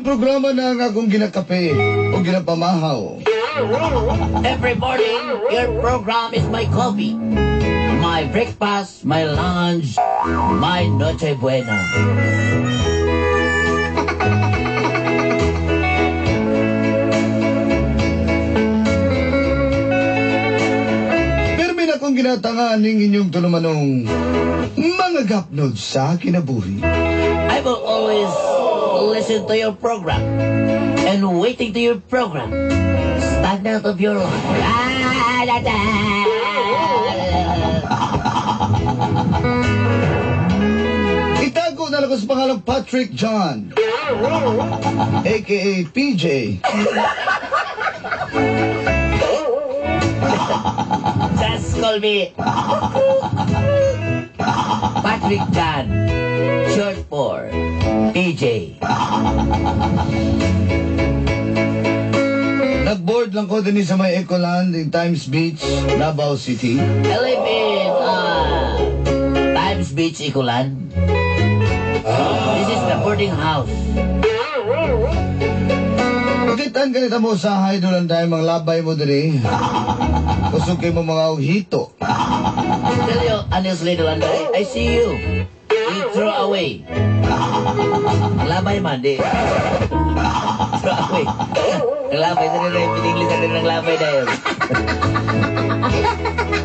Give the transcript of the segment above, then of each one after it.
programa na ang akong ginakape o ginapamahaw. Every morning, your program is my coffee, my breakfast, my lunch, my noche buena. Pero may akong ginatangan ning inyong tulumanong mga gapnod sa kinabuhi. I will always listen to your program and waiting to your program. Stagnant of your life. Ah, da, da. Itago na lang ko sa pangalang Patrick John, a.k.a. PJ. Just call me Patrick John, short for PJ. Nag-board lang ko din sa may Ecoland in Times Beach, Davao City. I live in Times Beach, Ecoland. This is the boarding house. Pakitaan ganita mo sa doon tayo mga labay mo diri. Kusog kay mo mga hito. Tell you honestly, Dolanday, I see you. You throw away. Ang labay man, di. Throw away. Ang labay, dali na yung pinigli, dali ng labay dahil.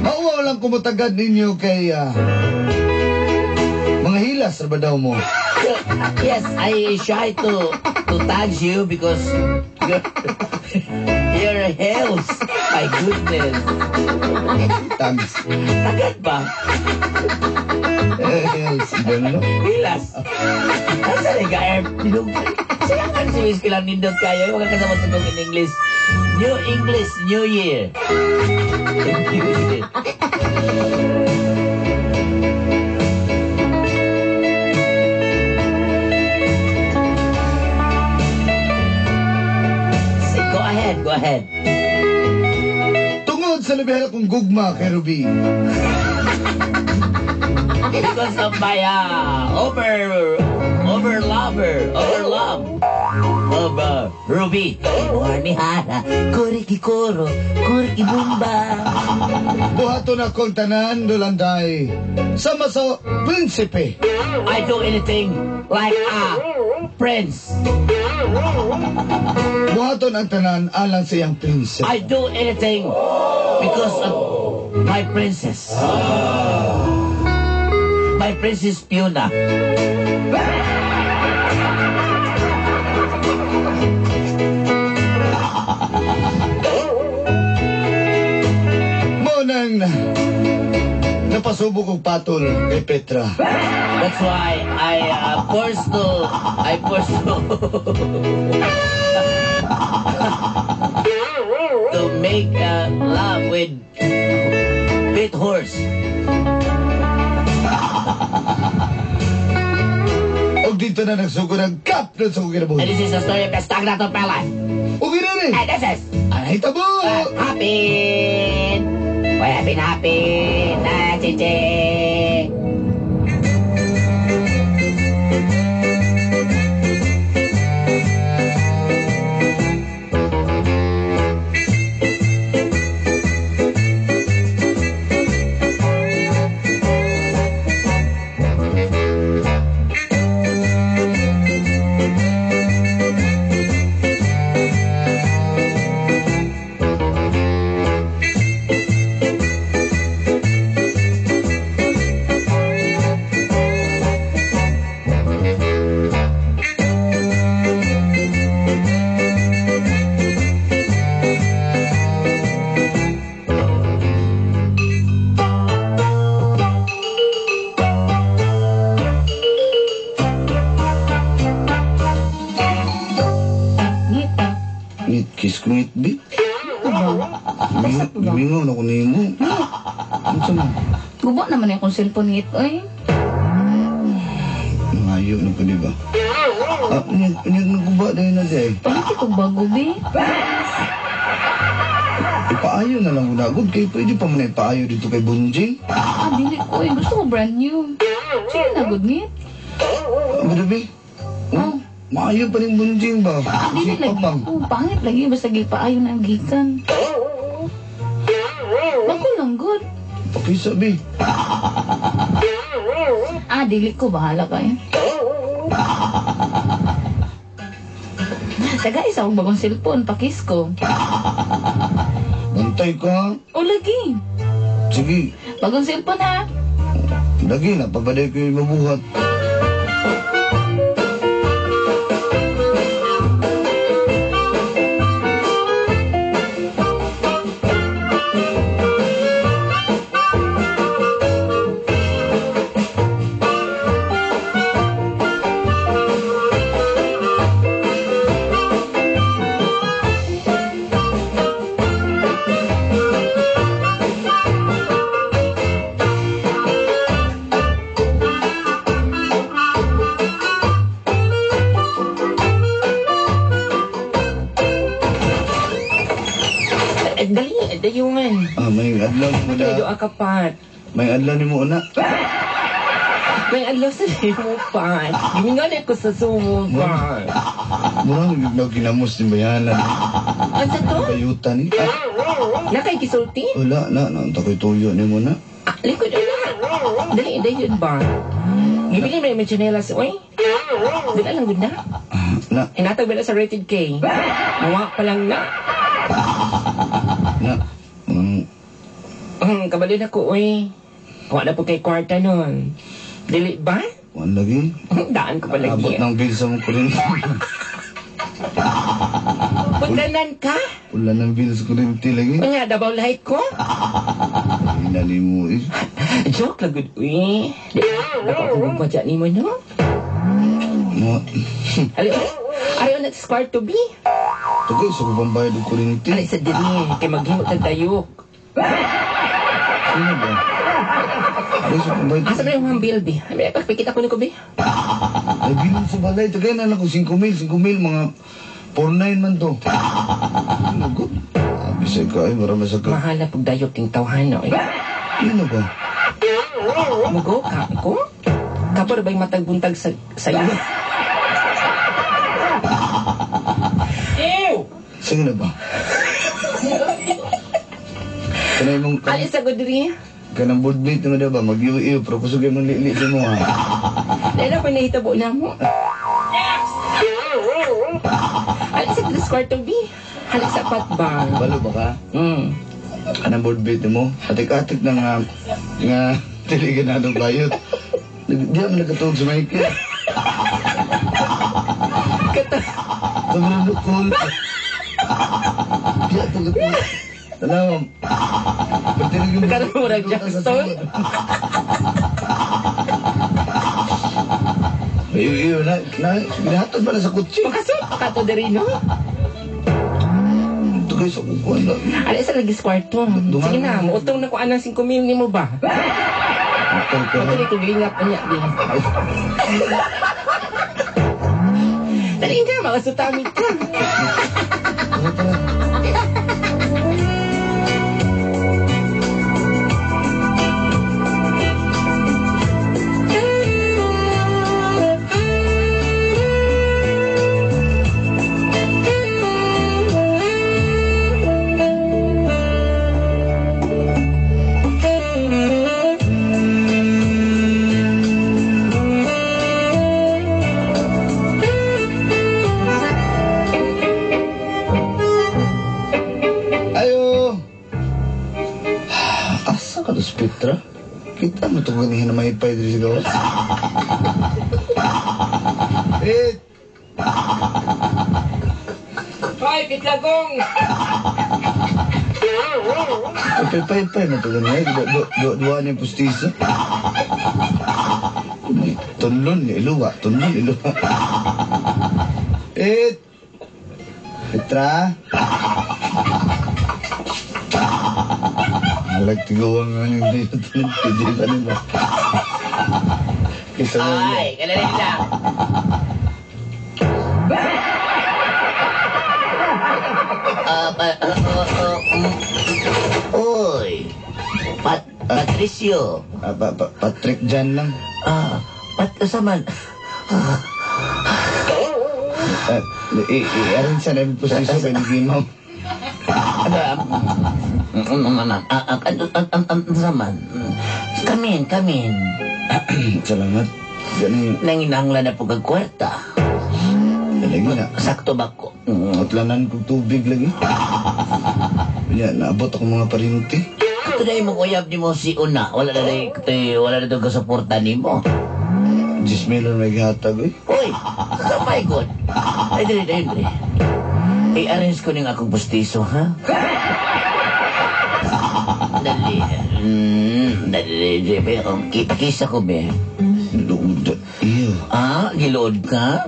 Mauwaw lang kumutagad ninyo kay mga hilas, ba daw mo? Yes, I shy to tag you because your heels. My goodness. Tags. Tagad ba? Heels, gano'n, no? Hilas. Asa ni ka, air? Siya nga si Whiskey lang nindot kayo. Yung mga kasama sa kong in English. New English, New Year. New Year. Go ahead, go ahead. Tungod sa labihan akong gugma kay Ruby. Because of my over lover, over love of Ruby. Warmihara, kuriki koro, kuriki bumba. Buhaton akong tanan, Dolanday. Sama sa prinsipe. I do anything like a prince. Buhaton ang tanan alang sa iyang prinsipe. I do anything because of my princess. My Princess Fiona. Mo nang napasubok og patol kay Petra. That's why I forced to to make love with Pit Horse. Og dito na nagsugod ang kap sa akong kinabuhi. And this is the story of the stagnant of my life. Og ginani. And this is Anay tabo. Happen. What happened, happen. Na, chiche. Kiss ko ngit, bi. Mingaw na ko nimo. Ano man? Guba naman yung akong cellphone ngit, oy. Ngayo na po, di ba? Ah, naguba dahil na di. Palit ko bago, bi. Ipaayo na lang ko na. Good, kay pwede pa man ipaayo dito kay Bunjing. Ah, dili ko, oy. Gusto ko brand new. Sige na, good ngit. Ano, bi? Oh. Maayo pa rin bunjing ba? Dili Sipag lagi. bang? Oh, pangit lagi basta gipaayo na ang gikan. Bago lang good. Pakisa, bi. Ah, dili ko bahala kayo. Taga isa akong bagong cellphone, pakis ko. Bantay ka. O lagi. Sige, Bagong cellphone ha. lagi na. Pabaday ko yung mabuhat. Eh, dali, dayungan. Ah, may adlaw ni mo Dali na. doa ka, Pat. May adlaw ni mo una. May adlaw sa mo, Pat. Gimingan ko sa sumo, Pat. Mura na ginamos ni bayanan. Ano to? Kayuta ni. Ah, Nakay gisulti? wala na. Naunta ko'y tuyo ni mo na. Ah, likod wala. Dali, dayon ba? Gibili mo yung tsinelas, oy. Dili lang gud na. Ah, na, Hinatag ba na sa rated K? Mawa pa lang na. na. Kabalo na ko, oy. Wala po kay kwarta nun. Dili ba? Kuwan lagi. Daan ko pa Abot lagi. ng bill sa mong kurinti. Pagdanan ka? Wala ng bill sa kurinti lagi. Nga, dabaw lahi ko? Ina ni mo eh. Joke lang gud, uy. Di, dako akong kwadya ni mo, no? Mo, Ali, ari na sa kwarto, bi. tagay sa ko pambayad og kurinti. Ali sa diri, kay maghimo tag dayok. Sino ba? Tagay sa pambayad. Asa man yung bill, bi? Ay, pagpikita ko ni ko, bi. Ay, bilon sa balay. Tagay na lang ko 5 mil. 5 mil, mga 4-9 man to. Ano ko? Bisay ka ay, marami sa ka. Mahal na pag dayok ting tawhan, no? Eh. Ano ba? Mugo ka ko? Kapor ba'y matagbuntag sa iyo? Ew! Sige na ba? Kanay mong Ali sa diri. kanang board mate naman ba? Mag-iw-iw, pero kusog yung lili sa mo ha. Dahil ako nahitabo na mo. Ali sa diri sa kwarto, bi. Ali sa patbang. Balo ba ka? Kanang board mate mo? Atik-atik na nga, nga tiligan na itong bayot. Di ako nagkatuog sa Michael. Kata, Sobrang lukol. Di ako nagkatuog. Tanaw. Pagtilig yung Karoon mo ng Jackson? Iyo, iyo, na, na, ginahatod ba na sa kutsi? Makasot pa ka to diri, no? Ito kayo sa kukuhan na. Ali sa lagi sa kwarto. Sige na, muutong na ko anang 5 mil ni mo ba? Utol ka na. Matuloy kong lingap niya, bi. Dali na, makasutamit ka. Tara, tara. Ayo! Asa ka to, Petra? Kita mo itong ganihan na mahipay diri sa gawas. Eh! Hoy, pitlagong! Pay-pay-pay mo ito ganihan. Dua niya pustisa. Tunlon, iluwa. Tunlon, iluwa. Eh! Petra? Halag tiguang nga yung dito. Hindi pa nila. Kisa mo niya. Ay, kanalin lang. Uy, Patricio. Ah, Patrick Jan lang. Ah, pat sa man. I-arrange sa namin proseso kay ni ma'am. Ano, man. Come in, come in. Salamat. Ganing, Nanginahanglan na po kag kwarta. lagi na. Sakto ba ko? Utlanan kong tubig lagi. Kanya, naabot ako mga parinti. Ito na yung uyab ni mo si Una. Wala na na wala na itong kasuporta ni mo. 10,000 may gihatag eh. Uy! Kamay god! Ay, dali, dali, dali. I-arrange ko ning akong pustiso, ha? Dali. Dali, dali. Okay, pakisa ko, be. Luod. Iyo. Ah, gilood ka?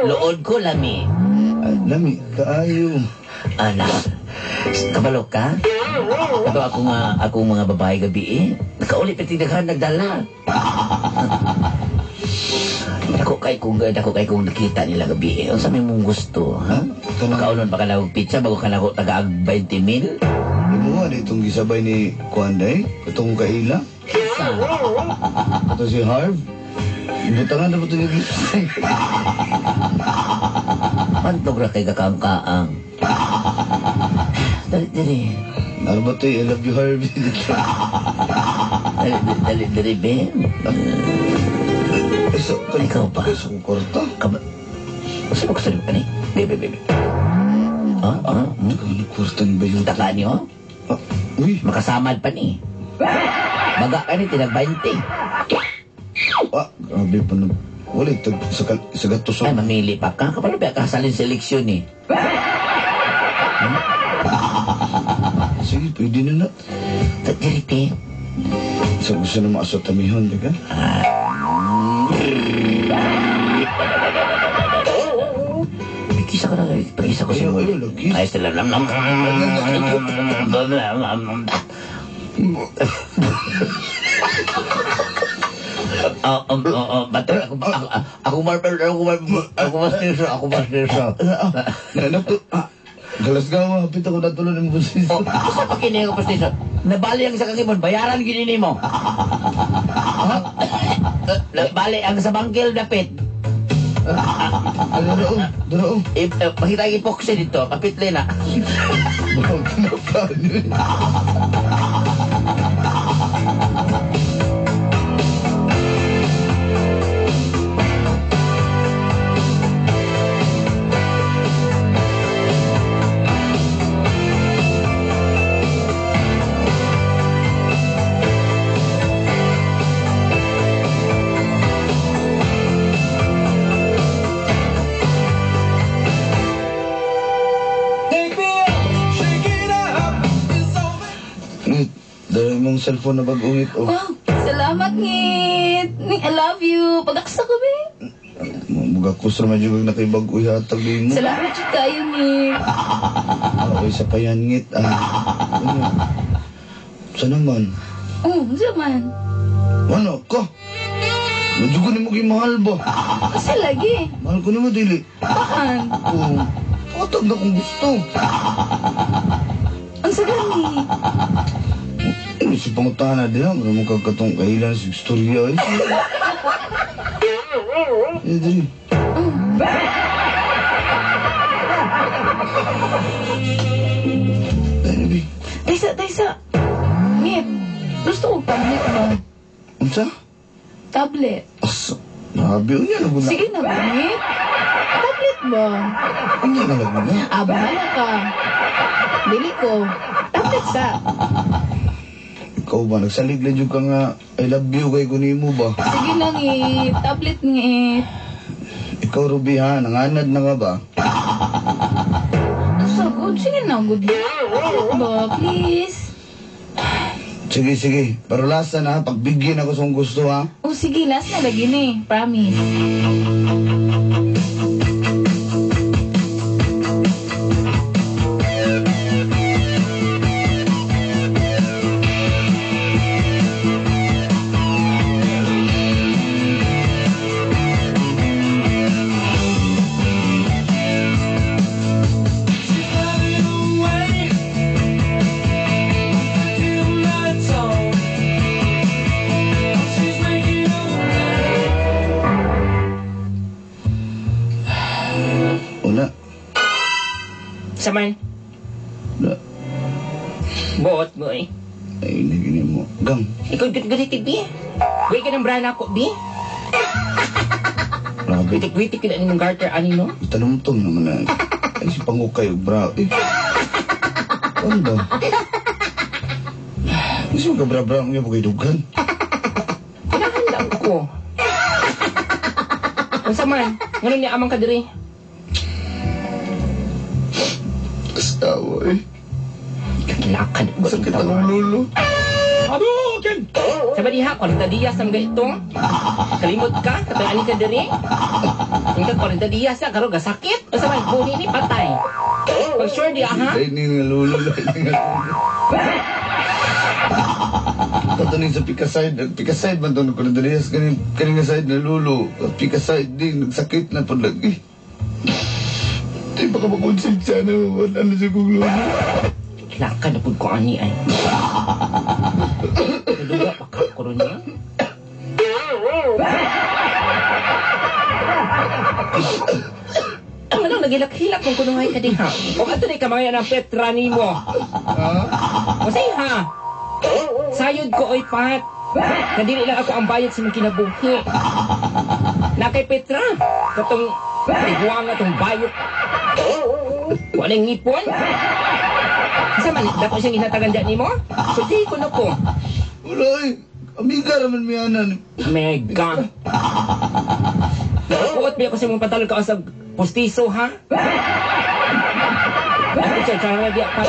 Lood ko, lami. Ah, lami, kaayo. Anak, kabalo ka? Ito ako nga, akong mga babae gabi eh. Nakauli pa tindahan, nagdala. Dako kay kong nakita nila gabi eh. Unsa may mong gusto, ha? Ha? Kanang, Makaunon pa ka na og pizza bago ka na ko tagaag 20 mil? Imuha na itong gisabay ni Kuanday, itong kaila. Sa, Ito si Harv. Butangan na ba itong lipstick? pantog ra kay kakaangkaang. Dali, dali. Ano ba ito? I love you, Harvey. Dali, dali, dali, be. Ay, so, Ikaw ba? Ay, sa kong kwarta. Kaba... Gusto mo gusto mo kani? Bebe, bebe. Ah, ah? Ano kwarta ni Bayot? Taka niyo? Ah, uy, Makasamad pa ni. Baga ka ni, tinag 20. Ah, grabe pa na. Wala, tag, sa, sa gato Ay, sa... mamili pa ka. Kapalo ba ka salin seleksyon eh. Sige, pwede na na. Tadirite. Sa gusto na maasot tamihon, di ka? Pagkisa ko na, pagkisa ko sa Ayaw, mo. ayaw, lagi. Ay, sila lam lam. Oh, oh, oh, oh, bato, ako, ako, ako, ako, ako, ako, ako, ako, ako, Na, na, ah, galasgawa, hapit ako natulog ng busis. Oh, sa pakinig ko pastisyo. Nabali ang sa kakibon, bayaran gini nimo. Nabali ang sa bangkil dapit. Ano, daro, daro. Pakita ang epoxy dito, kapit na. Bawag na pa. Take me up, shake it up. It's over. Ngit, dala mong cellphone na bagungit, oh. Wow, salamat, Ngit. Ning, I love you. Pagaksa ko, be. Magakus naman yung na kay bago ihatag din mo. Salamat jud kayo, Ngit. Ah, okay, sa payangit, ah. Ano? Sa naman? Oh, unsa man? Ano ka? Medyo ko ni mo mahal ba? Asa lagi? Mahal ko naman, dili. Paan? Oh, patag na kung gusto. Unsa gani? Eh, si pangutana din ha. Maramang kagkatong kahilan sa istorya eh. Eh, dali. Oh. Dali, bi. Taysa, taysa. Ngit, gusto ko tablet ba? Unsa? Tablet. Asa? Grabe, unya na guna. Sige na, Ngit. Tablet ba? Unya na guna. Ah, bahala ka. Dili ko. Tablet sa. Ikaw ba, nagsalig lang yun ka nga, I love you kay kunimo ba? Sige na, Ngit. Tablet, Ngit. Ikaw, Ruby, ha? Nanganad na ka ba? Asa, good. Sige na, good. Tablet ba, please? Sige, sige. Pero last na, ha? Pagbigyan ako sa kung gusto, ha? Oh, sige, last na lagi ni. Promise. She's running away with the dim lights on. She's making a plan. Unsa man? Na, Buot mo eh. ay, nagini mo. Gang, Ikaw gud bi. Wait ka ng brand ako, bi. grabe. Witik-witik ka na nimong garter ani no. Talumtom naman na. Ay, si pangukay, bra. Eh, ano ba? Gusto mo ka bra-bra mo yung pagkaidugan? Kailangan lang ko. Unsa man? Ngano ni amang ka diri? Asawa eh. Kakilakan ko. Sakit ang lulo. Hadouken! Sa diha, 40 dias ang ito. Kalimot ka, katong ani ka diri. Ingka 40 dias na, karon gasakit. Unsa man, buhi ni patay. Pag sure di aha. Ay, ni nga lulo. Ay, nga lulo. Katuning sa pikaside, nagpikaside man doon ko na diri. Kaning, kaning nga side na lulo. Pikaside din, nagsakit na po lagi. Di ba ka makonsensya siya na wala na siya kong lulo. Kilakan na pud ko ani ay. Duga pa ka ko niya. Ang ano, nagilak-hilak kung kunuhay ka diha. O ato na ka mga ng Petra nimo. Ha? O say ha. Sayod ko oy pat. Kadili lang ako ang bayad sa mga kinabuhi. Na kay Petra. Katong tiguang nga tong bayot. Wala ngipon. Sa man, dako siyang ginatagan dyan nimo? So di ko na ko. Wala eh. Amiga raman mi anan. Mega. Nakakuot ba ako sa mong pantalon ka sa postiso, ha? Ako siya, tsara di pa.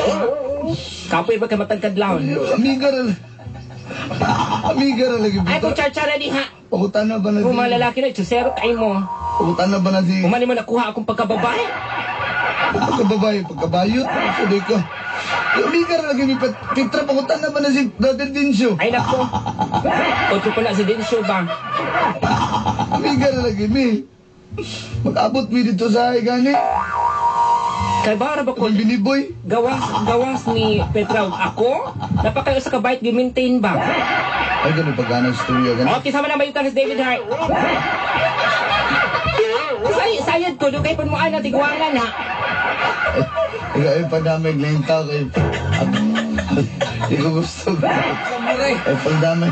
Kapoy ba ka matagkadlawon? Amiga ra. Amiga ra lagi. Ay, kung tsara di ha. Pangutana ba na Kung mga lalaki na, tsusero kay mo. Pangutana ba na si... Umani mo nakuha akong pagkababae. Pagkababae, pagkabayot. Sabi ko. Amiga ra lagi mi Petra, pangutana ba na si Brother Dincio? Ay, nako. Otro ko na si Densyo ba? Amiga ra lagi mi. Mag-abot mi dito sa ay gani. Kay bara ba ko Kung biniboy. gawas ni Petra ug ako? Napakayo sa kabait gi-maintain ba? Ay, ganun pag-anang storya gani. Okay, sama na mayutang si David Hart. Sayad ko, doon kay punmuan na tigwangan ha. Ay, ay, padamay lang tao kay... Hindi ko gusto. Ay, padamay.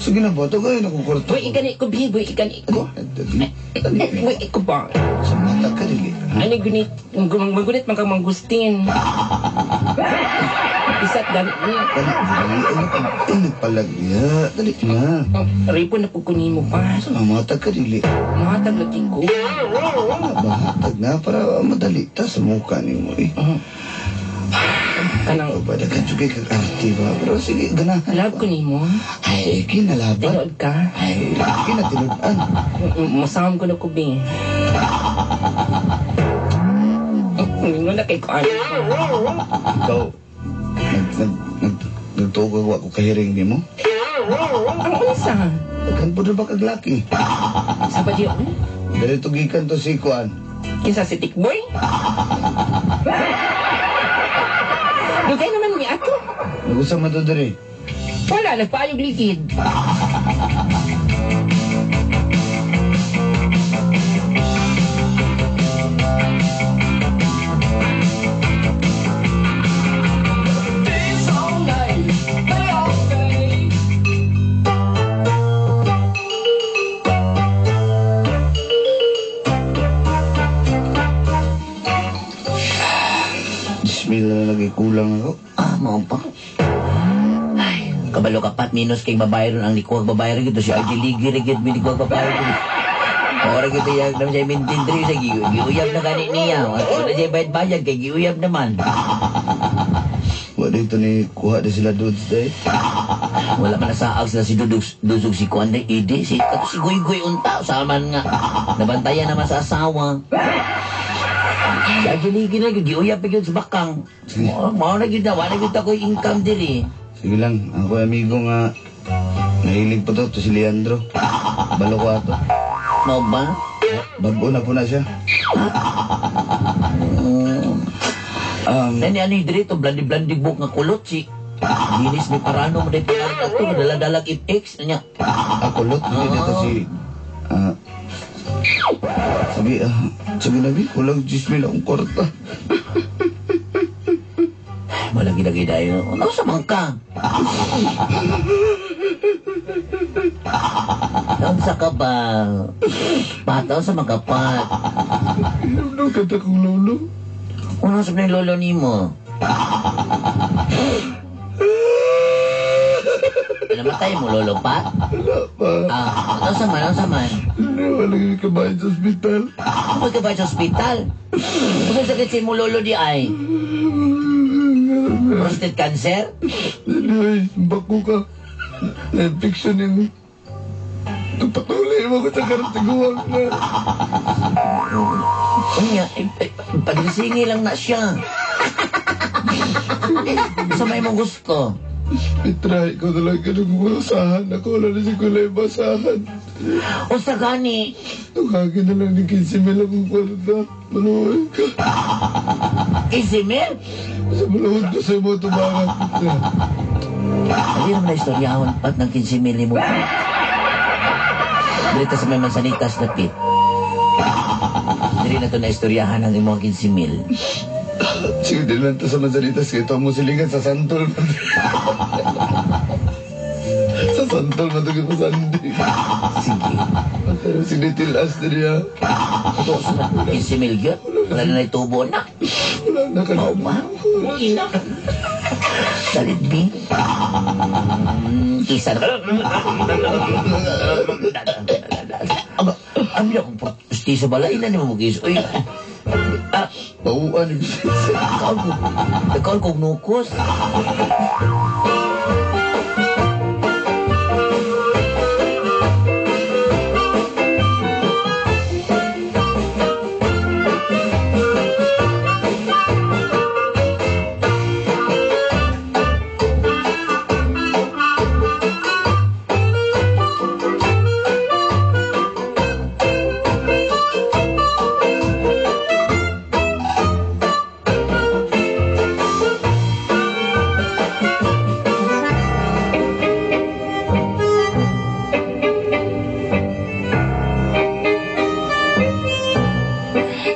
Sige na ba? Ito kayo nakukurto. Buy igani ko, bi, buy igani ko. Buy ko ba? Sa mata ka dili. Ano gunit, magunit man kang manggustin. Isat gani niya. Dali, dali. Ay, nagpalagya. Dali na. Ripon na po ko nimo pa. Sa mata ka dili. Mahatag lagi ko. Bahatag na para madali ta sa mukha ni mo eh. Kanang O ba, daghan jud kay kag arte ba? Pero sige, ganahan. love ko nimo. Ay, kinalaban. Tinuod ka. Ay, kinatinud-an. Masam ko na ko, bi. Mingon na kay ko ano. Ikaw, nagtuog ako ako kahiring nimo? Ang unsa? Daghan po na ba kag laki? Sa ba di Dali tugikan to si Kuan. Kinsa si Tikboy? Dugay naman mi ato. Nag-usap man to diri. Wala, nagpaayog ligid. Dance all night, play all day. Bismillah na lagi kulang ako. Ah, mao pa. Ay, kabalo ka pat minus kay babae ron ang likuwag babae rin ito si RJ Ligi rin gid mi likuwag babae rin. Ora gid yang naman siya maintain diri sa giuyab na gani niya. Wala siya bayad-bayad kay giuyab naman. Wa dito ni kuha di sila dudes day. Wala man nasaag sila si Dudug, Dudug si Kuan day Ide, si kato si Goy Goy unta usaman nga. Nabantayan naman sa asawa. Si RJ Ligi na gyud giuyab pa gyud sa bakang. Mao na gyud na wala gyud ako'y income diri. Sige lang, ako amigo nga nahilig pa to, to si Leandro. Balo ko ato. Mao ba? Bago na po na siya. Nani ano yung diri to blandi-blandi book nga kulot si Ginis ni Parano mo dahil pangalan ato dala-dalag FX anya. Ako lot, hindi dito si Sige, sige na, bi. Kulang 10,000 akong kwarta. Malagi-lagi dayo. Ano sa man ka? Naunsa ka ba? Bata, unsa man ka, Pat? Hinumdum ka ta kong lolo. Ano sa mga lolo nimo? Namatay mo, lolo, Pat? Wala pa. Ah, unsa man, unsa man? Hindi, wala kami kabayad sa ospital. Ano ka ba sa ospital? Unsa sakit si mo lolo di ay? Prostate cancer? Hindi, bako ka. Na-infection yung... Patuloy mo ko sa karatiguan na. Unya, paglasingi lang na siya. Sa may mong gusto. Petra, ikaw talaga nang basahan. Ako wala na si Kulay basahan. Unsa gani? Tunghakin na lang ni 15,000 akong kwarta. Maluwag ka. 15,000? Sa maluwag ko sa imo tubangan, Petra. Hindi naman na istoryahon pat ng 15,000 mo. Dito sa may mansanitas na pit. Dili na to na istoryahan ang imong 15,000. Sige, di lang to sa mansanitas. Kaya ito mo silingan sa santol. Sa santol man ito sa sandi. Sige. Sige, tilas na niya. Ito sa 15,000 yun. Wala na itubo na. Wala na ka na. Mao ba? Ina. Dalit B. Isa na. Aba, amin akong pusti sa balay na ni mo gis. Uy. Ah, Bauan ni kaon ko. Kaon ko nukos.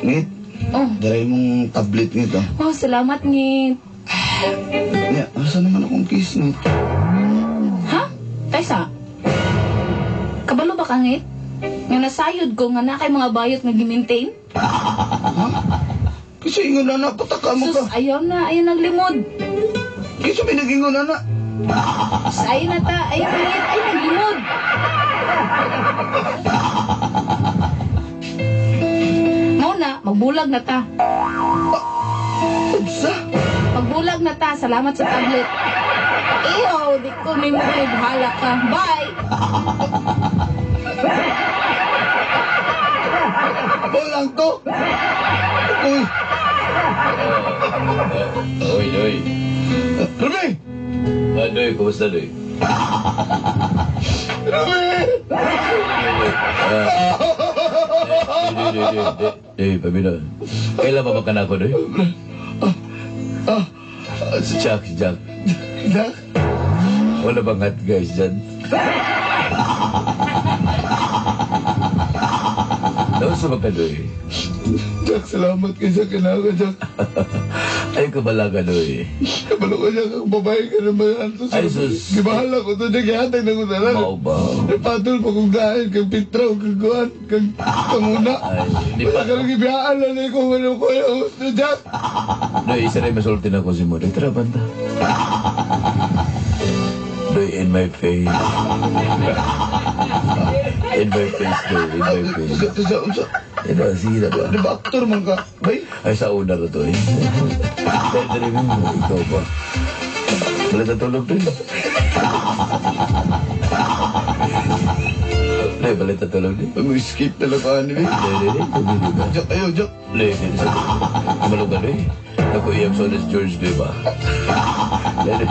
Ngit, Oh. daray mong tablet ngit, oh. Oh, salamat, Ngit. Ya, asa naman akong kiss, Ngit? Ha? Taysa? Kabalo ba ka, Ngit? Nga nasayod ko nga na kay mga bayot nga gimaintain? Ha? Kasi ingon na na, pataka mo Sus, ka. ayaw na, ayaw naglimod. Kasi may nag-ingon na na. Sus, ayaw na ta, ayaw na, Ngit, ayaw naglimod. Mao na, magbulag na ta. Unsa? Magbulag na ta, salamat sa tablet. Iyo, di ko may mga bahala ka. Bye! Walang to! Uy! Oy, Doy. Ruby! Ah, Doy, kumusta, Doy? Ruby! Doy, Doy, Doy, Doy. Doy, pabilo. Kailan ba magkanak ko, Doy? Ah, Si Jack, si Jack. Jack? Wala bang hot guys dyan? Nausa ba ka, Doy? Jack, salamat kay Jack. Kinaka, Jack. Ay, kabalaga, Doy. Kabalo ko, Jack. Ang babae ka naman. Ay, sus. Gibahala ko to, Jack. Ihatag na ko tanan. Mao ba? Ipatol pa kong dahil kang Petra o kang Kuan, kang Panguna. Ay, di Wala pa. ka nang ibiyaan lang eh kung ano ko yung gusto, Jack. Doy, isa rin masulti na ko si mo. Doy, tara, banta. Doy, in my face. In my face, Doy. In my face. Sa, sa, Ito, sige na ba? di ba actor man ka? Bay? Ay, sa una na to eh. Dali, dali, ikaw ba? Wala na tulog, Doy. Doy, balik na tulog, Doy. Mag-skip na lang ka, ano eh. Doy, doy, doy. Doy, doy, doy. Jack, ayaw, Jack. Doy, doy, doy. Kumalog ka, Doy. Naku, iyam so na si George, Doy ba? Doy, doy.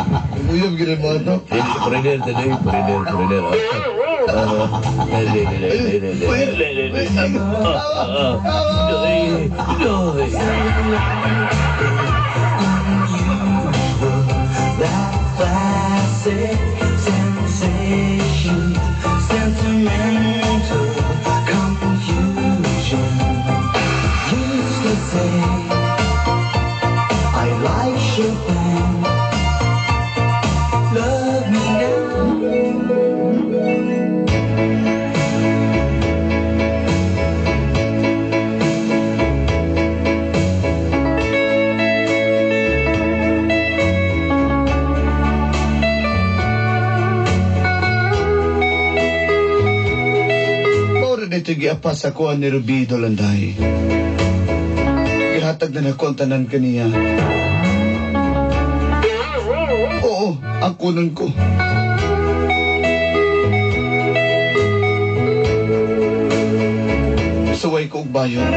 Uyab, ganun mo ito. Doy, Foreigner, doy, foreigner, foreigner. Ah, doy, doy, doy, doy, doy, doy. Doy, doy, doy. Ah, ah. Doy, doy. That classic sensation, sentimental confusion. ito giapas sa kuan ni Ruby Dolanday. Gihatag na nako ang tanan kaniya. Oo, ang kunon ko. Suway ko og bayot.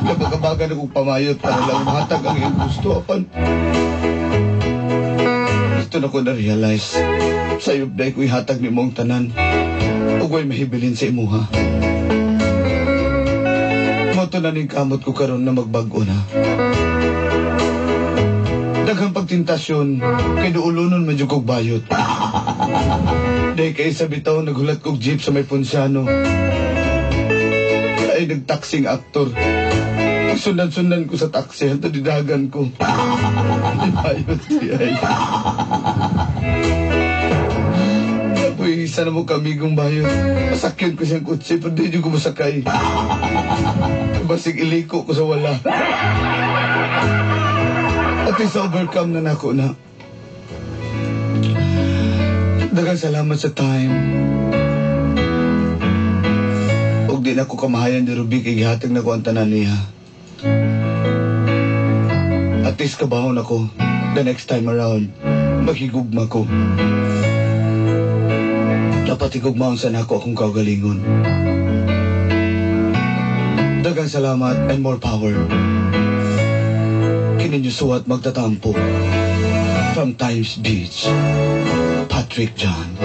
Kabagabagan akong pamayot para lang mahatag ang iyong gusto. Apan, ito na ko na-realize. Sayop dahil ko ihatag ni mong tanan. Ugway mahibilin sa imuha. Moto na ning kamot ko karon na magbago na. Daghang pagtintasyon, kay duulonon man jud kog bayot. Dahil kay sa bitaw naghulat kog jeep sa may Ponciano. Ay nagtaksing aktor. Sundan-sundan ko sa taxi, hantod didagan ko. Di bayot siya. Uy, isa na mo kamigong bayot. Masakyan ko siyang kutsi, pero di ko masakay. Basig iliko ko sa wala. At least overcome na nako na. Daghang salamat sa time. Ug di na ko kamahayan ni Ruby kay gihatag na ko ang tanan niya. At least kabahon ako. The next time around, maghigugma ko. Dapat higugmaon sa nako akong kaugalingon. Daghang salamat and more power. Kininyo suwat magtatampo. From Times Beach, Patrick John.